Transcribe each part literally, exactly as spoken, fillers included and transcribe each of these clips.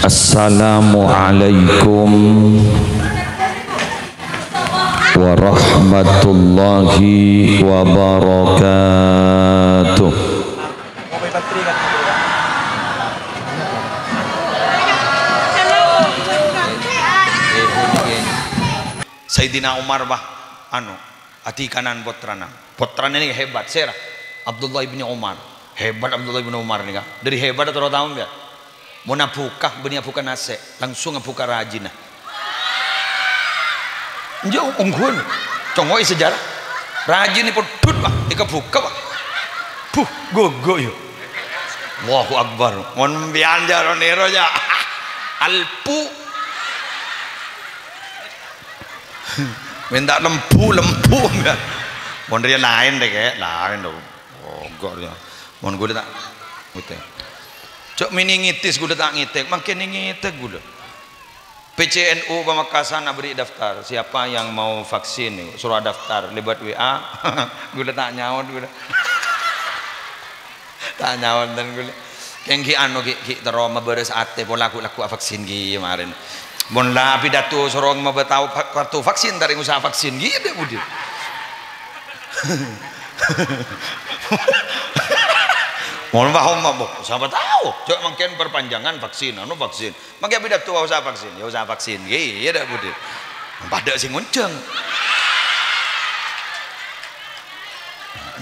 Assalamualaikum warahmatullahi wabarakatuh. Sayyidina Umar, bâh, anu, adikanan pottrana. Pottrana nèka hebat, sèra? Abdullah ibni Umar. Hebat Abdullah ibni Umar nèka. Dhâri hebat atoro taon, ya? Mon abhuka, bânnè abhuka nasè', langsung abhuka rajina. Enjâ', ongghuwân. Congo'è sejarah. Rajina pondhut, bâh, èkabhuka, bâh. Buh, gogo, ya. Allahu Akbar. Mon empèyan jâ' ro-nèro, jâ'. Alpu. Mènta lembu, lembu. Mon rèya laèn, rè, Kè', laèn, lho. Oh, enggak, rèya. Mon ghulâ ta' ngètèk. Jhâ' mènè ngètès ghulâ ta' ngètèk, mangkèn ngètèk ghulâ. P C N U Pamekasan aberri' daftar, siapa yang mau vaksin, suruh daftar lewat W A. Ghulâ ta' nyaot, ghulâ. Ta' nyaot, bhunten, ghulâ. Kèng ghi' anu, ghi', ghi' terro mabârâs atè pola ghu'-, lagghu' avaksin ghi' marèn. Mon la apidato soro mabâtao va-, kartu vaksin, ta' rèng usaha vaksin ghi' dâ' budi. Mon wah, omma, bo, sapa tao? Jhâ' mangkèn perpanjangan vaksin, anu vaksin. Mangkèn apidato usaha vaksin, ya usaha vaksin ghi', iyâ dâ' budi. Padâ sè ngonjhâng.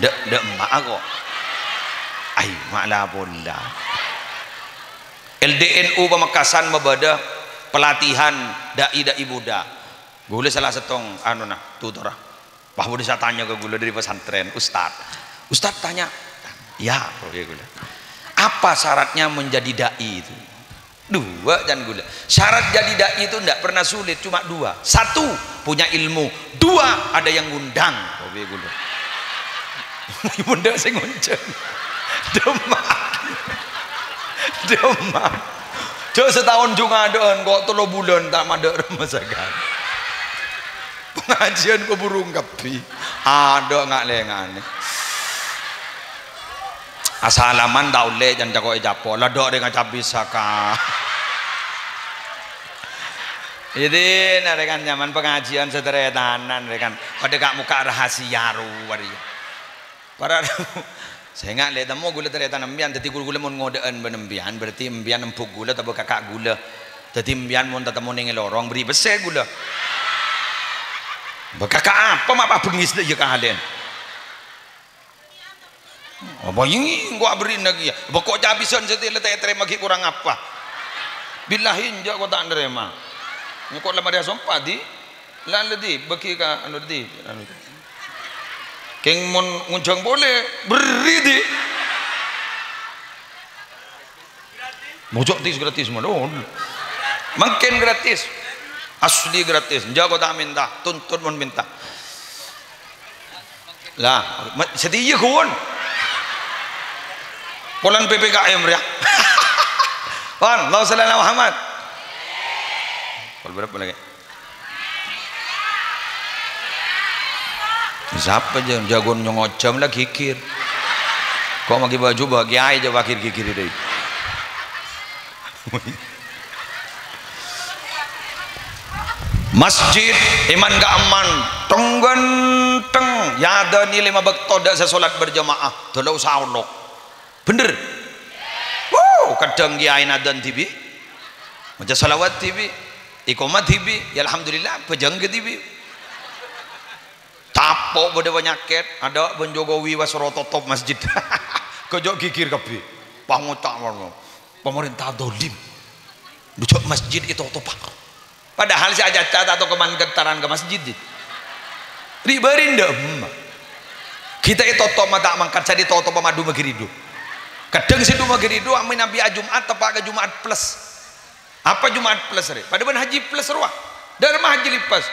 Dâ', dâ' emma'a kok. Ai, ma' la pola. L D N U Pamekasan mabâdâ pelatihan da'i-da'i muda. Ghulâ sala sèttong anona, tutorra. Wah, budi satanya ka ghulâ dhâri pesantren, "Ustaz, Ustaz tanya." "Ya," oke ghulâ. "Apa syaratnya menjadi da'i itu?" "Dua," can ghulâ. "Syarat jadi da'i itu ndak pernah sulit, cuma dua. Satu, punya ilmu. Dua, ada yang ngundang." Oke ghulâ. Bunda sing ngonceng. Demak. Demak. Jhâ' sataon jhung adâ'ân, kok tello bulân ta' mandhâr masakan. Pangajiyân kok burung kabbhi. Adâ' nga'-lènganè. Asalaman ta' ollè, can cako' ècapo'. La dâ' rèng acabis saka. Jadi, nah, rèkan, nyaman pangajiyân sataretanan, rèkan. Padâ ka'-mokka' rahasia rowa rèya. Para, sènga' lè, temmo ghulâ tarètan empèyan, dhâddhi ghulâ mon ngodâ'ân bân empèyan, berarti empèyan embu' ghulâ otabâ kaka' ghulâ. Dhâddhi empèyan mon tatemmo neng è lorong, bherri' pèssè ghulâ. Bâ kaka' apa ma' pabengngis dâ' iyâ kalèn? Apa ènggi engko' abherri'na kèya? Bâ kok cabisân satèya la ta' ètarèma ghi' korang apa? Billahi enjâ' kok ta' narèma. Engko' la marè asompa, di? La, la, di? Bâgi ka, anu, di? Anu. Kèng mon ngonjhâng polè, bherri', di? Mojok tis gratis, mon. Oh, mangkèn gratis. Asli gratis. Enjâ' kok ta' mènta, tuntut mon mènta. Lah, ma-, satèya ghun. Polana P P K M rèya. Pon, Allahumma shalli ala Muhammad. Pol berapa lagi? Sapa jâ-, jâgâ nyongo jam la ghighir. Kok maghi bâjhu bâ kèyaè jâ' ghighir-ghighir dâi. Masjid, èman ka'emman, tong-ghânteng, èadhâni lèma bâkto, dâ' sè sholat berjamaah, dâlâ usaha olok. Bhender? Wuh, kadhâng kèyaèna adhân dhibi', maca shalawat dhibi', iqamah dhibi', ya alhamdulillah, bhâjâng dhibi'. Capo' bâdâ panyakèt, adâ' bân Jokowi pas ro totop masjid. Kèjhâ' ghighir kabbhi. Pas ngoca' ngono. Pamarènta dholim. Dhu jâ' masjid ètotopa. Padahal sè acaca ta' tao kemman gentaran ka masjid. Ri-bâri' endâ', hmm. Ghita' ètotop ma' ta' mangkat, sè ètotopa ma' dhu maghâridu. Kadhâng sè dhu maghâridu amèn ambi'â Jum'at teppa' ka Jum'at Plus. Apa Jum'at Plus rè? Padâ bân Haji Plus rowa. Dâ'remma Haji Plus?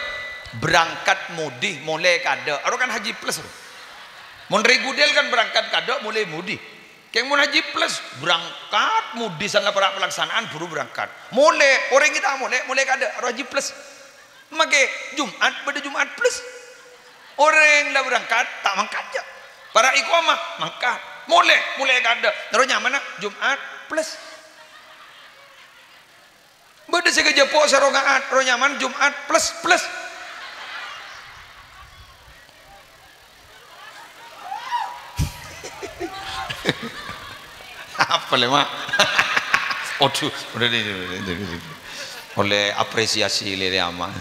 Berangkat mudi, molè kadâ'. Aro kan Haji Plus rowa. Mon reguler kan berangkat kadâ', molè mudi. Kèng mon Haji Plus, berangkat mudi, san la para' pelaksanaan, buru berangkat. Molè, orèng ghi' ta' molè, molè kadâ', aro Haji Plus. Makè Jum'at bâdâ Jum'at Plus. Orèng la berangkat, ta' mangkat jâ'. Para' iqamah, mangkat. Molè, molè kadâ', aro nyamana Jum'at Plus. Sè kajâpo' sè ro nga'at, ro nyaman Jum'at plus, plus. Apa lè, Ma'? Aduh, udah deh, udah deh, udah deh. Ollè apresiasi lè, lè, Ama'.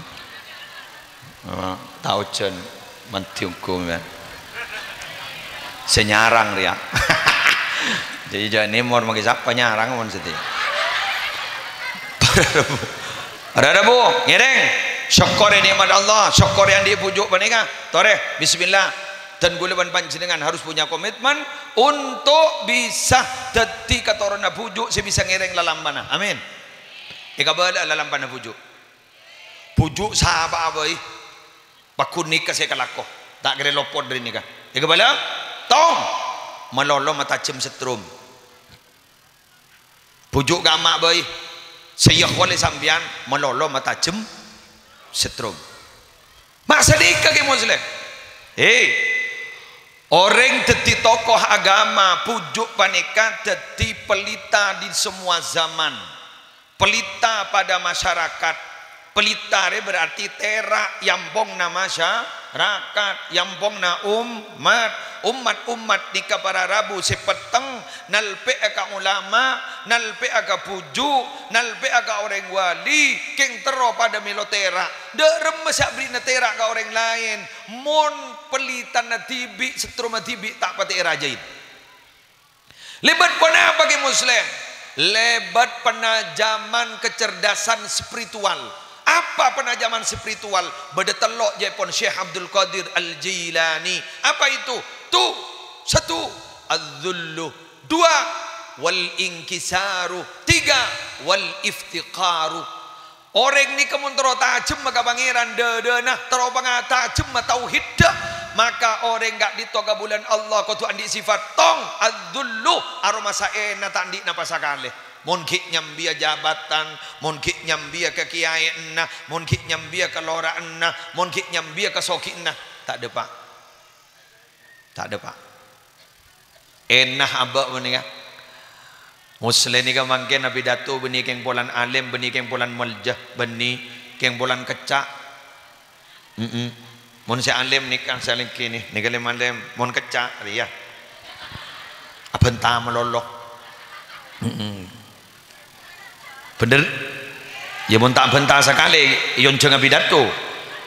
Oh, ta' ojhân, mandhi ongghu, ya. Sè nyarang rèya. Jadi, jhâ' nèmor mangkè sapa nyarang mon sedhi. Para rabu, para rabu, ngèrèng. Sokkorè nè'mat Allah, sokkorè andi' bhuju' panèka. Torè, bismillah. Dan ghulâ bân panjhennengan harus punya komitmen untuk bisa dhâddhi katoronna bhuju' sè bisa ngèrèng lalampana. Amin. Èkabâlâ'â lalampana bhuju'. Bhuju' sapa'a bhâi, pagghun nèka sè èkalako, ta' kèra lopot dhâri nèka. Èkabâlâ, tong, malolo matajhem setrum. Bhuju' ka emma' bhâi, sè èyakolè sampèyan, malolo matajhem setrum. Ma' sanèka, Kè Musleh. He, orèng dhâddhi tokoh agama, bhuju' panèka dhâddhi pelita di semua zaman. Pelita pada masyarakat. Pelita rè berarti tèra' è ampongna masyarakat, è ampongna ommat. Ommat-ommat nèka para rabu sè petteng, nalpè'a ka ulama, nalpè'a ka bhuju', nalpè'a ka orèng wali, kèng terro padâ mèlo tèra'. Dâ' remma sè abherri'na tèra' ka orèng laèn, mon pelitana dhibi', setrumma dhibi' ta' patè èrajâi. Lèbât ponapa, Kè Musleh? Lèbât penajaman kecerdasan spiritual. Apa penajaman spiritual? Bâdâ tello' jâèpon Syekh Abdul Qadir Al-Jailani. Apa itu? Tu, satu, adz-dzullu. Dua, wal inkisaru. Tiga, wal iftiqaru. Orèng nèka mon terro tajhemma ka Pangèran dâdâna, terro panga-, tajhemma tauhiddhâ, maka orèng ka'dinto kabulâna Allah kodhu andi' sifat tong, adz-dzullu, aromasa èna ta' andi' napa sakalè. Mon ghi' nyambiyâ jabatan, mon ghi' nyambiyâ kakèyaènna, mon ghi' nyambiyâ kalora'anna, mon ghi' nyambiyâ kasogi'na, ta' dâpa'. Ta' dâpa'. Èna abâ' panèka. Musleh nèka mangkèn apidato bânnè kèng polana alèm, bânnè kèng polana molja, bânnè kèng polana kècca'. Mm-mm. Mon sè alèm nèka, sè alèm kènè, nèka lèm-alèm. Mon kècca', rèya. Abhânta malolo. Mm-mm. Bhender? Iyâ, mon ta' bhânta sakalè, èyonjhâng apidato.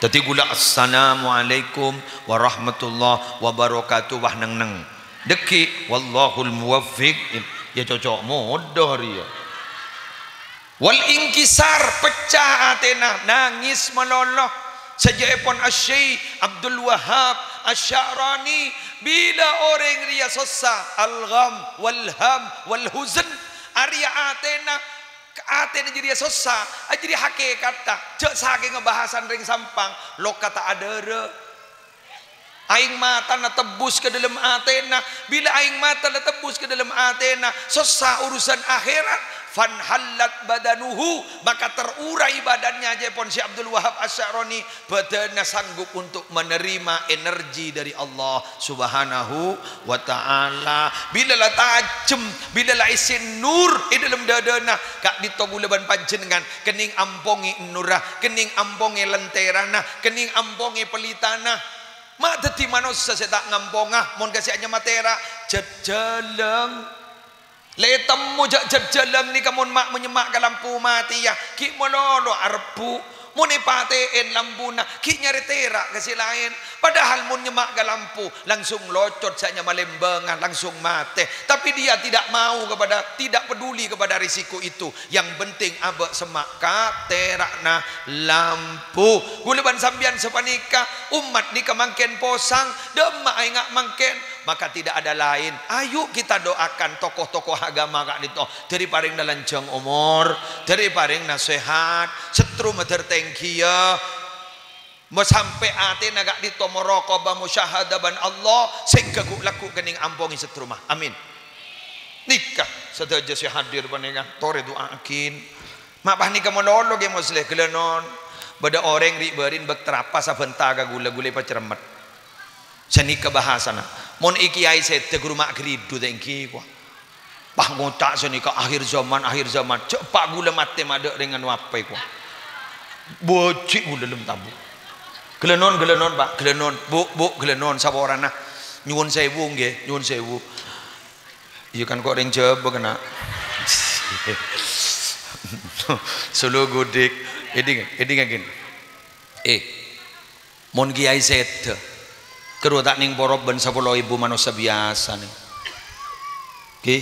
Dhâddhi ghulâ, "Assalamualaikum warahmatullahi wabarakatuh," wah neng-neng. Dhâggi', "Wallahul muwaffiq," iyâ, cocok modho rèya. Wal inkisar, pecca atèna, nangès malolo. Sajâèpon Asy-, Abdul Wahhab Asy-Sya'rani, bilâ orèng rèya sossa, al-gham, wal ham, wal huzn, arèya atèna, atèna jârèya sossa, jârèya hakèkatta, jâ' sakènga bhâsana rèng Sampang, loka ta' adhârâ. Aèng matana tebbus ka dâlem atèna. Bilâ aèng mata la tebbus ka dâlem atèna, sossa urusan akhèrat. Fanhallat badanuhu, maka terurai badannya, jâèpon Syekh Abdul Wahhab Asy-Sya'rani, bâdânna sanggup untuk menerima energi dari Allah Subhanahu wa Ta'ala. Bilâ la tajhem, bilâ la èssè nur è dâlem dâdâna, ka'dinto ghulâ bân panjhennengan kennèng ampongè nurra, kennèng ampongè lentèrana, kennèng ampongè pelitana. Ma' dhâddhi manossa sè ta' ngamponga, mon kasè anyama tèra', jhât-jhâlâng. La ètemmo jhâ' jhât-jhâlâng nèka mon ma' manyemma' ka lampu matèya, ghi' malolo arebbhu'. Mon èpatè'èn lampuna, ghi' nyarè tèra' ka sè laèn. Padahal mon nyemma' ka lampu, langsung locot sè anyama lèmbângnga, langsung matè. Tapi dia tidak mau kepada, tidak peduli kepada risiko itu. Yang penting abâ' semma' ka tèra'na lampu. Ghulâ bân sampèyan sapanèka, ommat nèka mangkèn posang, dâ' emma' aèngnga mangkèn, maka tidak ada lain. Ayo kita doakan tokoh-tokoh agama ka'dinto, dâri parèngna lanjhâng omor, dâri parèngna sehat, setru madhâr tèngghiyâ. Mo sampè' atèna ka'dinto muraqabah, musyahadah bân Allah, sèngghâ ghu-, lagghu' kennèng ampongè settrumma. Amin. Nèka sadhâjâ sè hadir panèka, torè du'aaghin. Ma' panèka malolo, Kè Musleh, ghellâ' non. Bâdâ orèng ri'-bâri'na bâk trapa sabhânta ka ghulâ, ghulâ èpacerremmet. Sanèka bhâsana. Mon è kèyaè sèdhâ ghuru ma' ghâridhu tènggi, kowa. Ah, ngoca' sanèka akhir zaman, akhir zaman. Jhâ' pa' ghulâ matè ma' dâ' rèng anu apa èko. Bâji' ghulâ lem tabu'. Ghellâ' non, ghellâ' non, Pa', ghellâ' non. Bu', Bu', ghellâ' non, saporana. Nyuwun sèwu, ngghi, nyuwun sèwu. Iyâ kan ko' rèng Jhâbâ kèna. Solo gudik. Èdhing, èdhing, ghin. Eh, Mon kèyaè sèdhâ, kèro ta' nèng poro bân sapolo èbu manossa biyasa nèng. Ghi?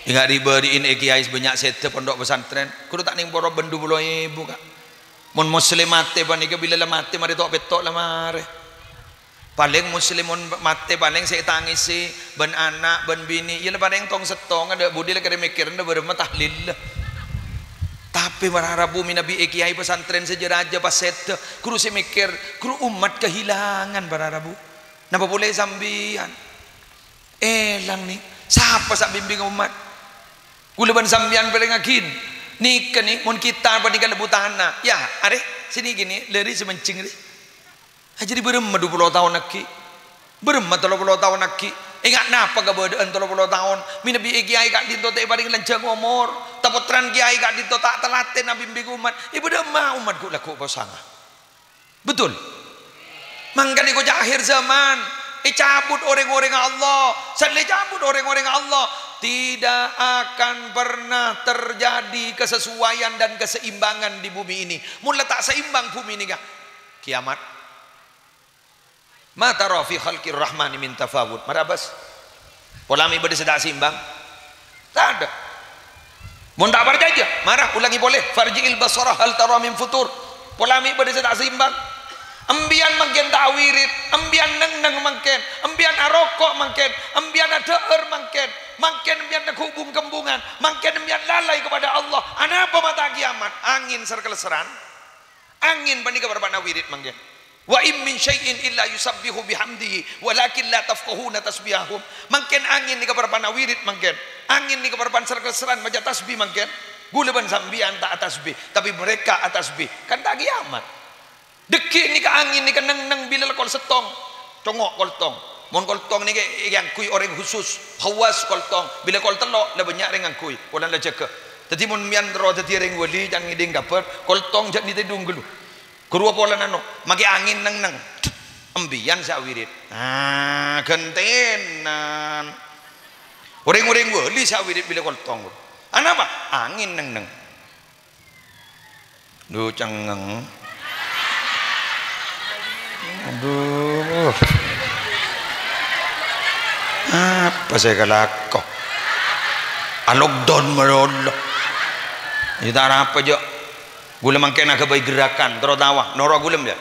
Enga' ri-bâri'in è kèyaè bânnya' sèdhâ pondhuk pesantren, kèro ta' nèng poro bân dupolo èbu, Ka'. Mon Muslim matè panèka bilâ la matè marè to'-petto' la marè. Palèng Muslim mon matè palèng sè ètangèsè bân ana', bân binè, iyâ la palèng tong-settong, adâ' budi la kèra mèkkèrra bârâmma tahlil. Tapè para rabu mènabi è kèyaè pesantren sè jâ-rajâ pas sèdhâ, ghuru sè mèkkèr, ghuru ommat kahilangan para rabu. Napa polè sampèyan? Èlang, nè. Sapa sè abimbing ommat? Ghulâ bân sampèyan parèngaghin. Nèka, nè, mon kita panèka lebbu tana. Yâ, arè, sini gini, lari sè manjheng, rè. Ajâriyâ bârâmma dupolo taon aghi'? Bârâmma tello polo taon aghi'? Enga' napa kabâdâ'ân tello polo taon? Mènabi è kèyaè ka'dinto ta' èparèng lanjhâng omor. Tapottrana kèyaè ka'dinto ta' talatèn abimbing ommat. È bârâmma ommat ghu'-lagghu' posanga? Betul? Mangkana èkoca' akhir zaman. Ècabut orèng-orèngnga Allah. Sè la ècabut orèng-orèngnga Allah, tidak akan pernah terjadi kesesuaian dan keseimbangan di bumi ini. Mon la ta' seimbang bumi nèka, kiamat. "Ma tara fi khalqir rahmani min tafawut." Mara, Bas. Pola mè' bâdâ sè ta' seimbang? Tadâ'. Mon ta' parcajâ, mara ulangi polè. "Farji'il basara hal tara min futur." Pola mè' bâdâ sè ta' seimbang? Empèyan mangkèn ta' awirid, empèyan neng-neng mangkèn, empèyan aroko' mangkèn, empèyan adhâ'âr mangkèn, mangkèn empèyan neggu' bung-kembungan, mangkèn empèyan lalai kepada Allah. Anapa ma' ta' kiamat? Angèn sar-kalèssèran. Angèn panèka bârâmma wirid mangkèn. "Wa in min syai'in illa yusabbihu bihamdihi, walakin la tafqahuna tasbihahum." Mangkèn angèn nèka bârâmma wirid mangkèn. Angèn nèka bârâmma sar-kalèssèran maca tasbih mangkèn. Ghulâ bân sampèyan ta' atasbih, tapè mereka atasbih. Kan ta' kiamat. Dâgghi' nèka angèn nèka neng-neng bilâ la kol settong. Congo' kol tong. Mon kol tong nèka èangghuy orèng khusus, khawas kol tong. Bilâ kol tello', la bânnya' rèng ngangghuy, polana la jâgâ. Dâddhi mon mèyan terro dâddhi rèng wali, can ngèdhing kabhâr, kol tong jhâ' nètè dhunggâl. Ghuru polana no, makè angèn neng-neng. Empèyan sè awirid. Ah, ghântènan. Orèng-orèng wali sè awirid bilâ kol tong. Anapa? Angèn neng-neng. Dhu, cengngeng. Adhu. Apa sè èkalako? A-lockdown malolo. Yâ ta' arapa, Jo. Ghulâ mangkèn aghâbây gerakan, terro tawa. Noro' ghulâ, yâ.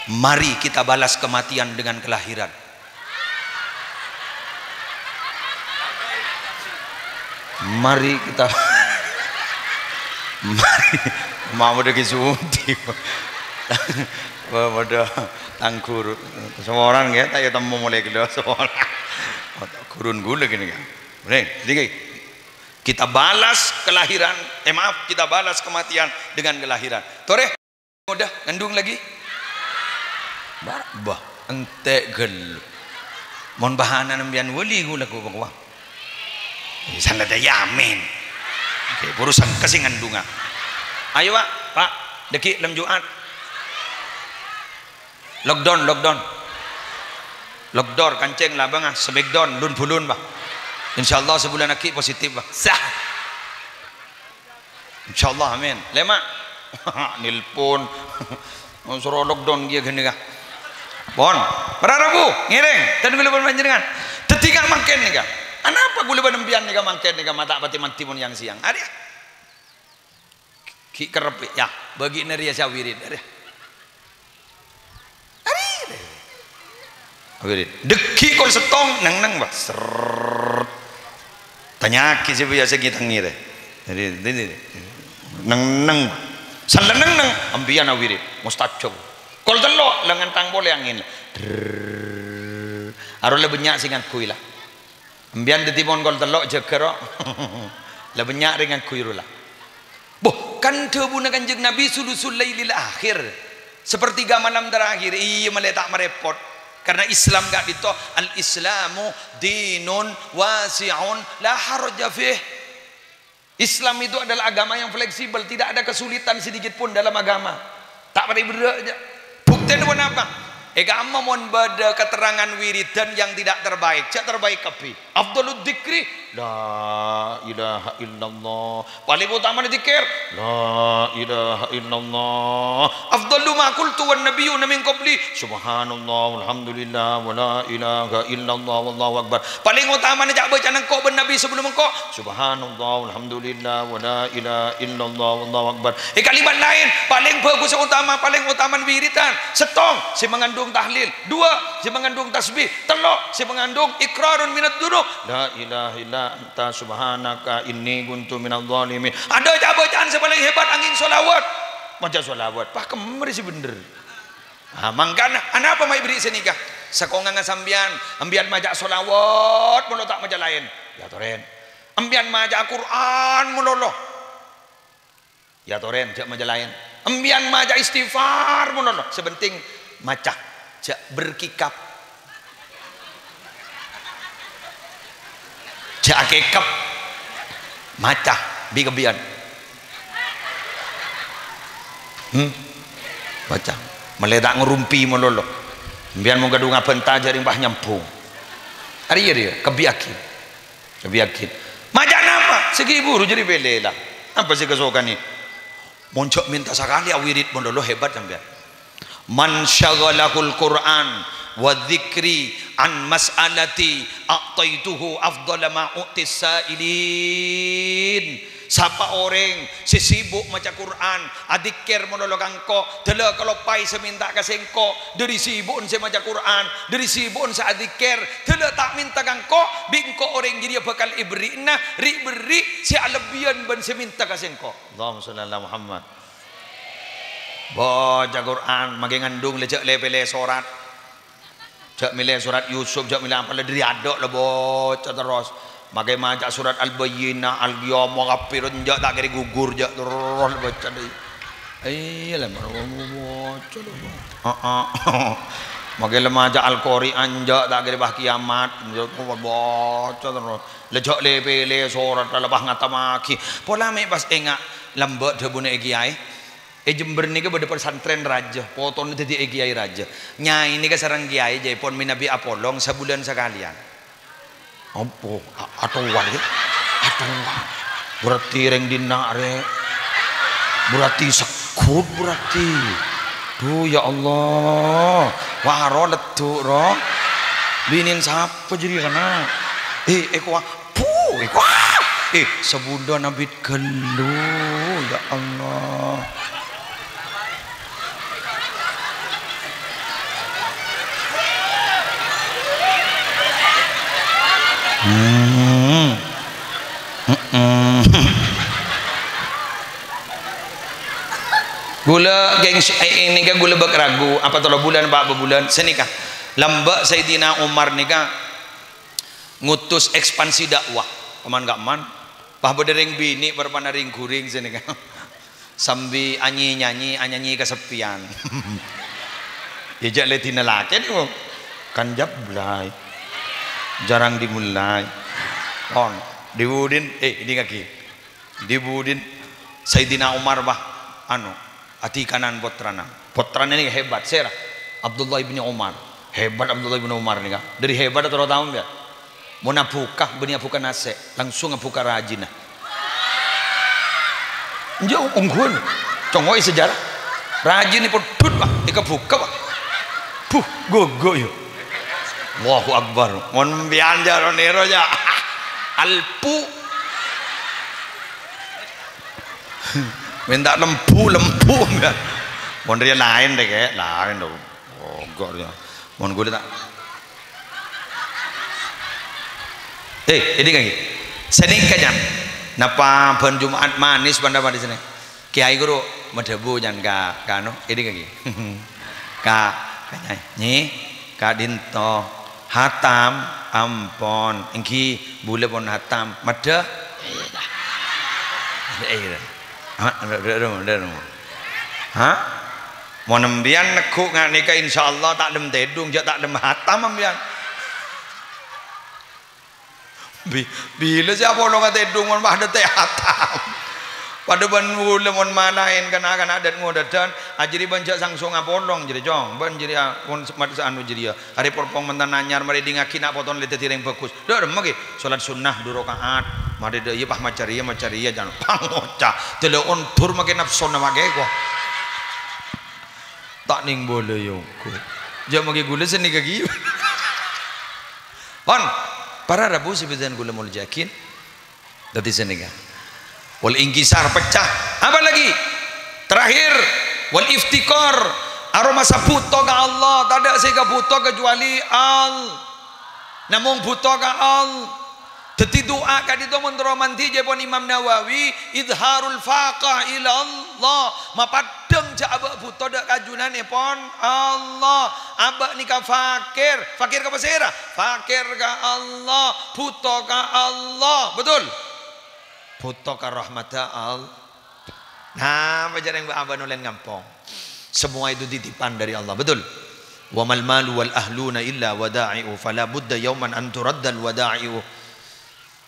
Mari kita balas kematian dengan kelahiran. Mari kita, mari, ma' bâdâ Ki Sudi. Bâ-, bâdâ Tang Ghuru. Saporana, ngghi, ta' ètemmo molaè ghellâ' saporana. Ghuruna ghulâ kènè, kan. Nèng, dinggi. Kita balas kelahiran, eh, maaf, kita balas kematian dengan kelahiran. Torè. Udah, ngandung lagi? Ba-, bah, entè' ghâllu. Mon bahanana empèyan wali ghulâ ko-, ko-, wah. Eh, sanadhâ yamin. Oke, buru sengka sè ngandunga. Ayo, Pak. Pak, dâgghi' lem Jumat. Lockdown, lockdown. Lockdown, kancèng labângnga, smackdown, lun-bulun, Pak. Insyaallah sabulân aghi' positif, Pak. Sah. Insyaallah, amin. Lèma'. Nelpon. Soro lockdown kèya ghânèka. Pon. Para rabu, ngèrèng. Dân ghulâ bân panjhennengan. Dâddhi ka' mangkèn nèka. Anapa ghulâ bân empèyan nèka mangkèn nèka ma' ta' patè mandhi mon yang-sèyang? Arèya. Ghi' kerrep, yâ. Bâgi'na rèya sè awirid. Arèya. Awirid. Dâgghi' kol settong, neng-neng, wah, serrrr. Tanya'aghi sè biyasa ngètèngè rè. Jadi, ini, neng-neng. Sala neng-neng, empèyan awirid. Mustajab. Kol tello', la ngèntang polè angèn. Drrrr. Aro la bânnya' sè ngangghuy, la. Empèyan dâddhi mon kol tello' jâgâ, ro. La bânnya' rè ngangghuy, ro, la. Boh, kan dhâbuna Kanjeng Nabi, "Sulusul lailil akhir." Sepertiga malam terakhir. Iyâ, malè ta' marèpot. Karena Islam ka'dinto, "Al-Islamu dinun wasi'un la haraja fih." Islam itu adalah agama yang fleksibel, tidak ada kesulitan sedikit pun dalam agama. Ta' patè berrâ' jâ. Buktèna ponapa? È ka'emma mon bâdâ keterangan wiridan yang tidak terbaik, jâ' terbaik kabbhi. Afdhalud dzikri, la ilaha illallah. Palèng otamana dzikir, la ilaha illallah. Afdhalu ma qultu wan nabiyyuna min qabli, subhanallah walhamdulillah wa la ilaha illallah wallahu akbar. Palèng otamana ca'-bâca'an engko' bân Nabi sabellum engko', subhanallah walhamdulillah wa la ilaha illallah wallahu akbar. È kalimat laèn, palèng bhâghus otama, palèng otamana wiridan. Sèttong, sè mangandung tahlil. Dua, sè mangandung tasbih. Tello', sè mangandung iqrarun minadz dzunub. La ilaha illa anta subhanaka inni kuntu minadz dzalimin. Adâ ca'-bâca'an sè palèng hebat angèng shalawat. Maca shalawat. Pas kemmer sè bhendher. Ah, mangkana, anapa ma' èberri' sè nèka? Sakongangnga sampèyan, empèyan maca shalawat malolo ta' maca laèn. Èyatorè. Empèyan maca Qur'an malolo. Èyatorè, jâ' maca laèn. Empèyan maca istighfar malolo. Sè penting maca. Jâ' berkikap. Jâ' akèkep. Maca. Bi' kabbhiyân. Hmm? Maca. Mellè ta' ngarompi malolo. Empèyan mon kadhung abhânta jhâ' rèng pas nyambhung. Arèya, rèya. Kabbhiyâghi. Kabbhiyâghi. Maca napa? Sè ghi' buru jârèya pèlè la. Apa sè èkasokanè? Mon jâ' mènta sakalè awirid malolo hebat sampèyan. "Man syaghalahul Qur'an wa dzikri an mas'alati a'taituhu afdhala ma u'tis sa'ilin." Sapa orèng sè sibuk maca Qur'an, adzikkèr malolo ka engko', dâlâ kaloppaè sè mènta ka sèngko', dâri sibu'en sè maca Qur'an, dâri sibu'en sè adzikkèr, dâlâ ta' mènta ka engko', bi' engko' orèng jârèya bhâkal èberri'ana ri'-berri' sè alebbiyân bân sè mènta ka sèngko'. Allahumma shalli ala Muhammad. Baca Qur'an, maghi ngandung la jâ' lè-pèlè sorat. Jâ' mèlè sorat Yusuf, jâ' mèlè apa, la dâri adâ' la baca terros. Maghi maca sorat Al-Bayyinah, Al-Qiyamah, kabbhi ron jâ' ta' kèra gugur, jâ' terros la baca dâi. Iyâ, la, baca la. Heeh. Maghi la maca Al-Qari'ah, jâ' ta' kèra pas kiyamat, jâ' baca terros. La jâ' lè-pèlè sorat, la pas ngatammaghi. Pola mè' pas enga' lambâ' dhâbuna è kèyaè. È Jember nèka bâdâ pesantren rajâ, potona dhâddhi è kèyaè rajâ. Nyaè nèka sareng kèyaè jâèpon mènabi apolong sabulân sakalèyan. Apa? A-, atowa, ya? Atowa. Berarti rèng dinna', rè'. Berarti segghut, berarti. Duh, ya Allah. Waro leddhu', ro. Binèn sapa jârèya, kana'? Eh, eh, kowa. Puh, eh, kowa. Eh, sabulân abit ghâllu. Ya Allah. Hmm. Mm-mm. Ghulâ, geng, eh, nèka ghulâ bâk ragu, apa tello bulân, apa, apa bulân, sanèka. Lambâ' Sayyidina Umar nèka ngutus ekspansi dakwah. Kemman-kemman, pas bâdâ rèng binè' parpana rèng-ghurèng sanèka. Sambi anyi-nyanyi, anyanyi kaseppèyan. Iyâ, jâ' lè dinna' lakè' nèko. Kan jablay. Jarang dimulai. Pon, dibudin, eh, èdingngaghi. Dibudin Sayyidina Umar, bah, anu, adikanan pottrana. Pottrana ini hebat, sèra? Abdullah ibni Umar. Hebat Abdullah ibni Umar nèka. Dâri hebat atau tahu nggak? Mon abhuka, bânnè abhuka nasè', langsung abhuka rajina. Enjâ' ongghuwân. Congo'è sejarah. Rajina pondhut, Pak. Èkabhuka, Pak. Buh, gogo, yâ. Allahu Akbar. Mon sampèyan jâ' ro-nèro, jâ'. Alpu. Mènta lembu, lembu, yâ. Mon rèya laèn, rè', Kè'. Laèn, lho. Gogo, yâ. Mon ghulâ ta'. Eh, èdingngaghi. Sanèka, Nyan. Napa bân Jum'at manis bân napa di sini? Kèyaè ghuru madhâbu, Nyan, ka, ka anu, èdingngaghi. Ka, ka Nyai. Nyi, ka'dinto. Hatam, ampon. Èngghi, bulâ pon hatam. Maddhâ? Eh, eh, eh. Ha? Ha? Mon empèyan neggu' nga-, nèka, insyaallah ta' lem tèdung, jhâ' ta' lem hatam empèyan. Bi-, bilâ sè apolong atèdung mon padâ tè hatam. Padâ bân bulâ mon malaèn kana'-kana' dât-ngodâdân, ajâri bân jhâ' sangsong apolong jârèya, Cong. Bân jârèya, mon se-, mat-, anu jârèya. Arè porpong mantan anyar marè èdingngaghi na' potona lè dhâddhi rèng bhâghus. Dâ' remma ghi, salat sunnah du raka'at. Marè dâ' iyâ pas macarèya, macarèya, jân pangoca'. Dâlâ ondur makè napsona makè ko. Ta' nèng bulâ yâ ongghu. Jhâ' makè ghulâ sè nèka ghi. Pon, para rabu sè bhâdhân ghulâ molja'aghi. Dhâddhi sanèka. Wal inkisar, pecah. Apa lagi? Terakhir, wal iftiqar. Aromasa bhuto ka Allah, tadâ' sè èkabhuto kecuali Al-, namong bhuto ka Al-, dhâddhi du'a ka'dinto mon terro mandhi, ca'èpon Imam Nawawi, idharul faqah ila Allah. Mapaddhâng jhâ' abâ' bhuto dâ' ka Junanèpon Allah. Abâ' nèka fakir. Fakir ka pasèra? Fakir ka Allah. Bhuto ka Allah. Betul? Bhuto ka rahmatta Allah. Nah, apa jhâ' rèng abâ' nolèn ngampong? Semua itu titipan dari Allah. Betul? "Wa mal malu wal ahluna illa wada'i'u, fala budda yauman an turaddal wada'i'u."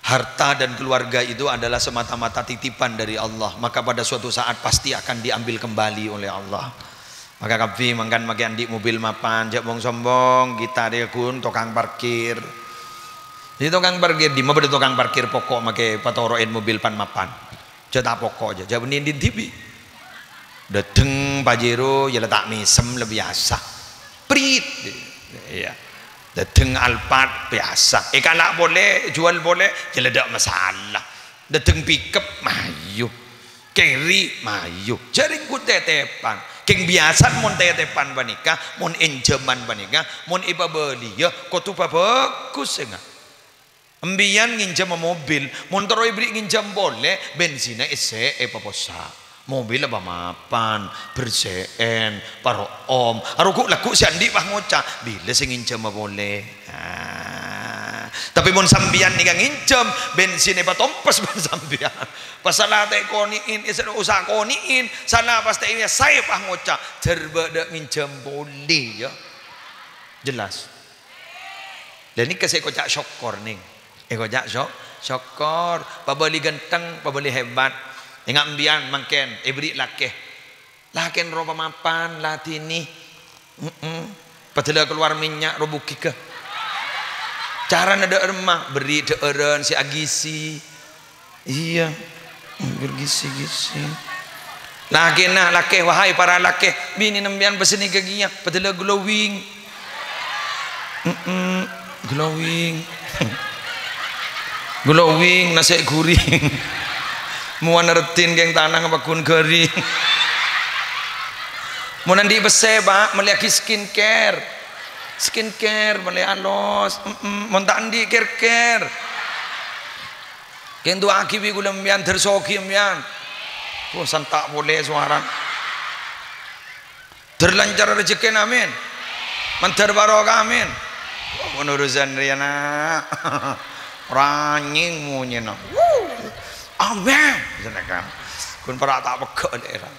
Harta dan keluarga itu adalah semata-mata titipan dari Allah, maka pada suatu saat pasti akan diambil kembali oleh Allah. Maka kabbhi mangkana makè andi' mobil mapan, jhâ' bhong-sombhong, kita rèya ghun tokang parkir. Jadi tokang parkir, dimma bâdâ tokang parkir poko' makè patoro'èn mobil pan-mapan. Jhâ' ta' poko', jhâ', jhâ' bânnè andi' dhibi'. Dâteng Pajero, ya la ta' mèsem la biyasa. Prit. Iyâ. Dâteng Alphard biyasa. Èkala' polè, juwâl polè, ya la dâ' masalah. Dâteng pickup, mayu. Carry, mayu. Jhâ' rèng ghun tètèpan. Kèng biyasana mon tètèpan panèka, mon ènjhâman panèka, mon èpabâliyâ, kodhu pabhâghus, enga'. Empèyan ngènjhâmma mobil, mon terro èberri' ngènjhâm polè, bensinna essè'è papossa'. Mobilla pamapan, bersè'èn, paro'om. Arogu' lagghu' sè andi' pas ngoca', "Bilâ sè ngènjhâmma polè?" Ah. Tapè mon sampèyan nèka ngènjhâm, bensinna èpatompes bân sampèyan. Pas sala ta' èkonè'è, èsèra usaha konè'è, sala pas ta' èsaè pas ngoca', "Jhâr bâdâ ngènjhâm polè, yâ." Jelas? Lah nèka sè èkoca' sokkor, nèng. Èkoca' sok-, sokkor. Pabâli ghântheng, pabâli hebat. Enga' empèyan mangkèn, èberri' lakè. Lakèna rowa pamapan, ladhini. Mm-mm. Padâ la kalowar mènnya' rowa bugighâ. Carana dâ' remma, berri' dhâ'ârân sè aghisi. Iyâ, bergisi-gisi. Lakèna, lakè, wahai para lakè, binèna empèyan bâsèna ghâgiyâ, padâ la glowing. Mm-mm, glowing. Glowing, nasè' ghuring. Mowana reddhin kèng tanang paggun ghâring. Mon andi' pèssè, Pak, mellèyaghi skincare. Skincare, mellè alos. Mm-mm, mon ta' andi' care-care. Kèng du'aaghi bi' ghulâ empèyan, dhâr soghi empèyan. Wah, santa' polè sowarana. Dhâr lancar rejhekkèna, amin. Mandhâr barokah, amin. Wah, mon urusan rèya, na'. Ranyèng monyèna. Wuh. Amin. Sanèka. Ghun para' ta' pegghâ' lè'èrra.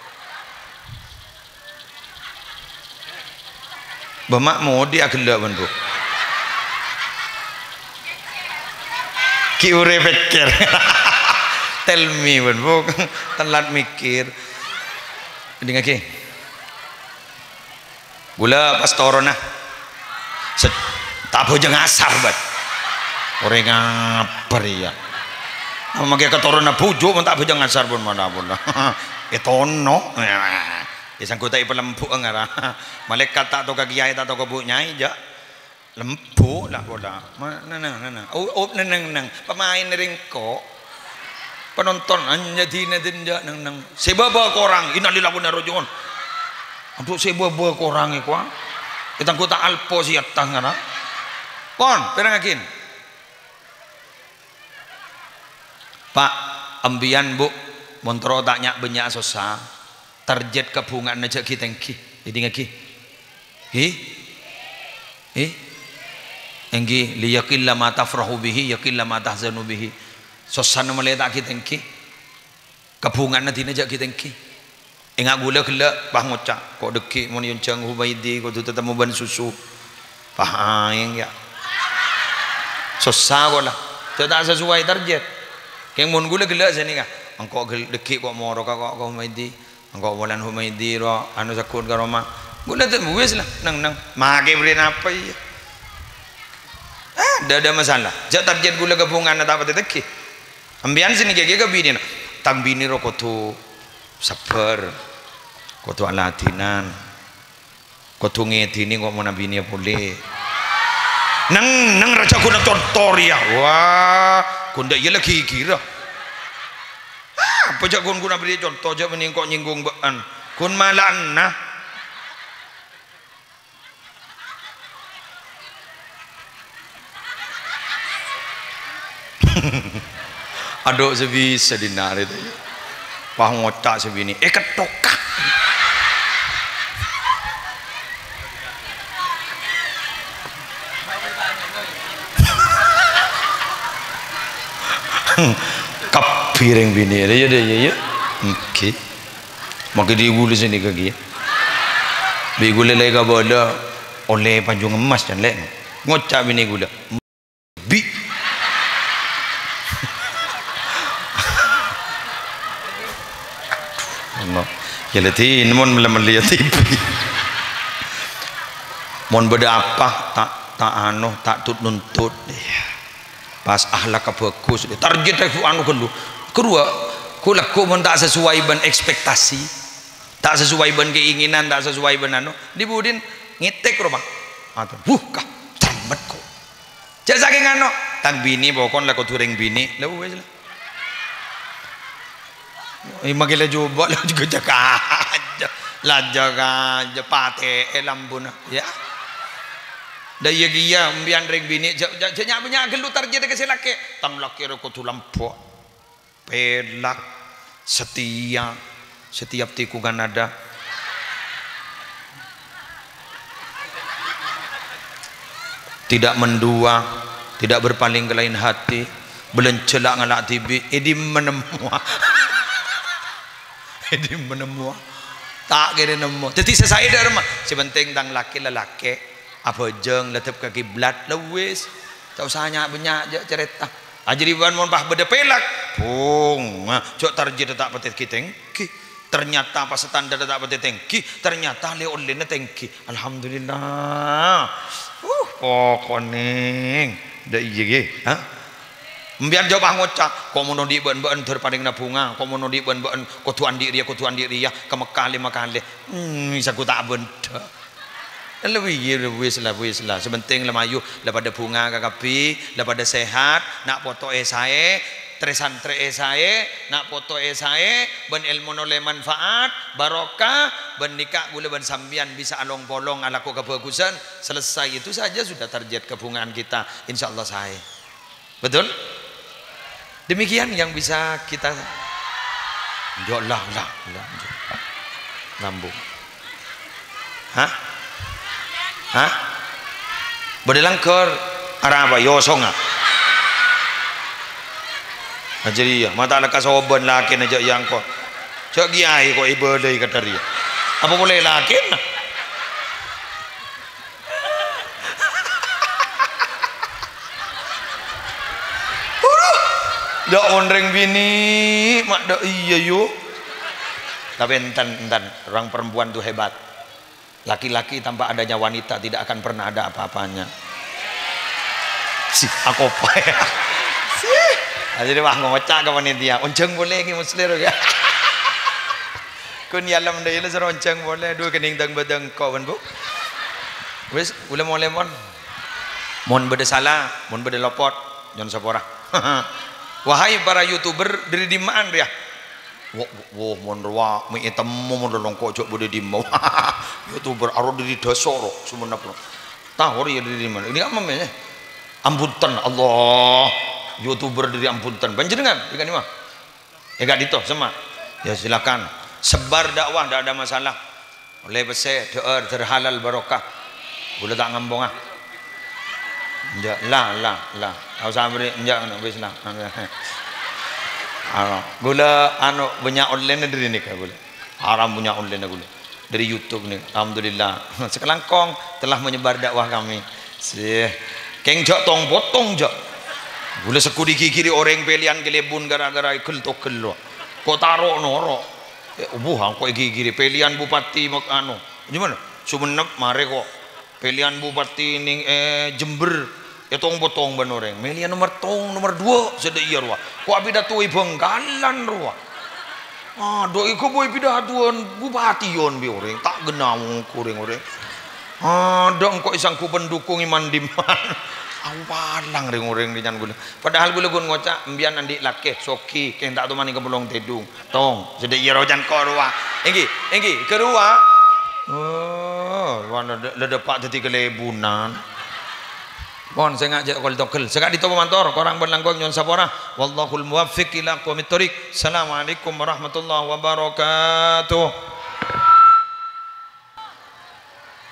Bâ' ma' modi aghellâ', bân, Bu. Ghi' urè pèkkèr. Tell me, bân, Bu. Telat mikir. Èdingngaghi. Ghulâ pas toronna. Se-, ta' abhâjâng asar, bân. Orèng apa rèya? Mangkè katoronna bhuju', mon ta' abhâjâng asar pon mana pon. Ètono. Èsangghu ta' èpalembu' ngara. Malaèkat ta' toka kèyaè, ta' toka bu-, nyai, jhâ'. Lembu' la pola. Ma-, nenneng, nenneng. Oh, oh, nenneng, nenneng. Pemain rèngko'. Penonton, anja dina dinja, nenneng. Sè bâbâ korang. Innalillahi wa inna ilaihi raji'un. Aduh, sè bâbâ korang èko, ah. Ètangghu ta' alpo sè attas ngara. Pon, pèrengngaghin. Pa', empèyan, Bu, mon terro ta' nya'-bânnya' sossa, target kabhunga'anna jhâ' ghi-tèngghi. Èdingngaghi. Hi? Hi? Èngghi, "Liyaqilla ma tafrahu bihi, yaqilla ma tahzanu bihi." Sossana malè ta' ghi-tèngghi. Kabhunga'anna dina jhâ' ghi-tèngghi. Enga' ghulâ ghellâ', pas ngoca', "Ko' dhâggi' mon èonjhâng Humaidi kodhu tatemmo bân susu." Pas aèng, yâ. Sossa ko' la. Jhâ' ta' sesuai target. Kèng mon ghulâ ghellâ' sanèka, "Engko' ghel-, dhâggi' ko' moro ka, ko', ka Humaidi. Engko' polana Humaidi ro, anu, sagghut ka roma." Ghulâ te-, wis la, neng-neng. Make bâri' napa iyâ? Ah, ndak ada masalah. Jhâ' target ghulâ ka bhungana ta' patè tèngghi. Empèyan sanèka ghi' ka binèna. Tang binè ro kodhu sabbhâr. Kodhu aladinan. Kodhu ngèdinè ko' mon abinè polè. Neng, neng rajâ ghun conto rèya. Wah, ghun dâ' iyâ la ghighirâ. Ah, apa jhâ' ghun, ghun abârri' conto, jhâ' mènèng ko' nyènggung bâ'ân. Ghun mala'ana. Adhu, sè bisa dinna' arè ta' iyâ. Wah, ngoca' sè binè, "Èkettoka." Kabbhi rèng binè, iyâ, iyâ, iyâ. Èngghi. Makkè dhi' ghulâ sanèka ghi. Bi' ghulâ la èkabâlâ ollè pajhung emmas, can, Lè'. Ngoca' binè ghulâ. Bi. Ono. Yâ, la dhi, mon mella-melli yâ dhibi'. Mon bâdâ apa, ta', ta' anu, ta' tut-nuntut. Iyâ. Pas akhlakka bhâghus, target anu ghâllu. Karowa, ghu-lagghu mon ta' sesuai bân ekspektasi, ta' sesuai bân keinginan, ta' sesuai bân anu, dhi-budhina ngètèk rowa. Aduh, wuh, ka, selamet ko'. Jhâ' sakèng anu, tang binè pokokna la kodhu rèng binè. La wis la. Eh, makkè la jhubâ', la jhubâ' jâgâ ajâ. La jâgâ ajâ, patè'è lambuna, yâ. Dâ' iyâ kèya, empèyan rèng binè', jhâ', jhâ', jhâ' nya'-bânnya' ghâllu target ka sè lakè'. Tang lakè' rè kodhu lambâ', pèlak, setia, setiap tikungan ada. Tidak mendua, tidak berpaling ke lain hati, bâlânjhâ la ngala' dhibi', è dimma nemmowa? È dimma nemmowa? Ta' kèra nemmo. Dhâddhi sè saè dâ' remma. Sè pentèng tang lakè' la lakè', abhâjâng, ladhep ka kiblat, la wis. Ta' osa nya'-bânnya' jhâ' carèta. Ajâ rèbân mon pas bâdâ pèlak, bhunga, jhâ' tarjetta ta' patè ghi-tèngghi. Ternyata pas standarra ta' patè tèngghi, ternyata lè-ollèna tèngghi. Alhamdulillah. Uh, pokoknè. Dâ' iyâ, ghi. Ha? Empèyan jhâ' pas ngoca', "Ko' mon odi' bân-, bâ'ân dâr palèngnga bhunga, ko' mon odi' bân-, bâ'ân kodhu andi' rèya, kodhu andi' rèya, ka Mekkah lèma kalè." Hmm, sagu ta' bhendhâ. Lè, wi-, wis la, wis la. Sè pentèng la mayu, la padâ bhunga kakabbhi, la padâ sehat, na' poto èsaè, trè-santrè èsaè, na' poto èsaè, bân èlmona ollè manfaat, barokah, bân nèka ghulâ bân sampèyan bisa along-polong alako kabhâghusân. Selesai, itu saja sudah target kebhungaan kita. Insyaallah saè. Betul? Demikian yang bisa kita, yo, lah, lah, lah. Lambung. Hah? Hah? Bâdâ langghâr. Arapa? Yo, songa. Ajâ rèya, mata leka sobân lakèna jhâ' yangko. Jhâ' kèyaè ko' èbâlâi kadâ' rèya. Apa polè lakèna? Dâ' mon rèng binè', ma' dâ' iyâ, yu. Tapè enten, enten, orang perempuan tuh hebat. Laki-laki tanpa adanya wanita tidak akan pernah ada apa-apanya. Si, akopa ya. Si. Ajâ rèya wah ngoca' ka panitia, "Onjhâng polè ghi, Muslir, ya." Kun yalem dâ' iyâ la soro onjhâng polè. Dhu, kennèng tang bâdâ engko', bân, Bu. Wis, ghulâ molè, mon. Mon bâdâ sala, mon bâdâ lopot, nyo'on sapora. Wahai para YouTuber, dâri dimma'an rèya? Wo-, wo-, mon rowa, mè' ètemmo mon lolongko' jhâ' bâdâ dimma. YouTuber aro dâri Dasoro, Sumenep. Tao rèya dâri dimma? Ini apa mè'? Ambunten, Allah. YouTuber dâri Ambunten. Panjhennengan, dâri ka'dimma? Eh, ka'dinto, semma'. Ya, silakan. Sebar dakwah, ndak ada masalah. Ollè pèssè, dhâ'âr, dhâr halal barokah. Ghulâ ta' ngamponga. Enjâ', la, la, la. Ta' osa bâri', enjâ', wis, la. Anu, ghulâ, anu, bânnya' ollèna dâri nèka, ghulâ. Haram punya online aku. Dari YouTube nih. Alhamdulillah. Sakalangkong telah menyebar dakwah kami. Sih. Kèng jhâ' tong-potong jhâ'. Ghulâ segghu èghighiri orèng pèlèyan kalèbun gara-gara èghel-toghel lo. Kok taro' noro'. Eh, buh, engko' èghighiri pèlèyan bupati mak-, anu. Gimana? Sumenep marè kok. Pèlèyan bupati nèng, eh, Jember, ètong-potong bân orèng. Mèlèya nomer tong, nomer dua, sè dâ' iyâ rowa. Kok apidato è Bhângkalan rowa. Adhu, èghâbây pidatoan bupatian bi' orèng. Ta' ghenna' orèng-orèng. Adhu, engko' èsangghu pendukung è man-dimman. Apalang rèng-orèng rèyan ghulâ. Padahal ghulâ ghun ngoca', "Empèyan andi' lakè, soghi, kèng ta' tomanè ka Polong Tèdung." Tong, sè dâ' iyâ rowa can ko' rowa. Èngghi, èngghi, ghâruwa. Oh, wan la dâ'-, la dâpa' dhâddhi kalèbunan. Mon, sènga' jhâ' kol-togel. Sè ka'dinto mator, korang bân langkong nyo'on sapora. Wallahul muwaffiq ila aqwamit thoriq. Assalamualaikum warahmatullahi wabarakatuh.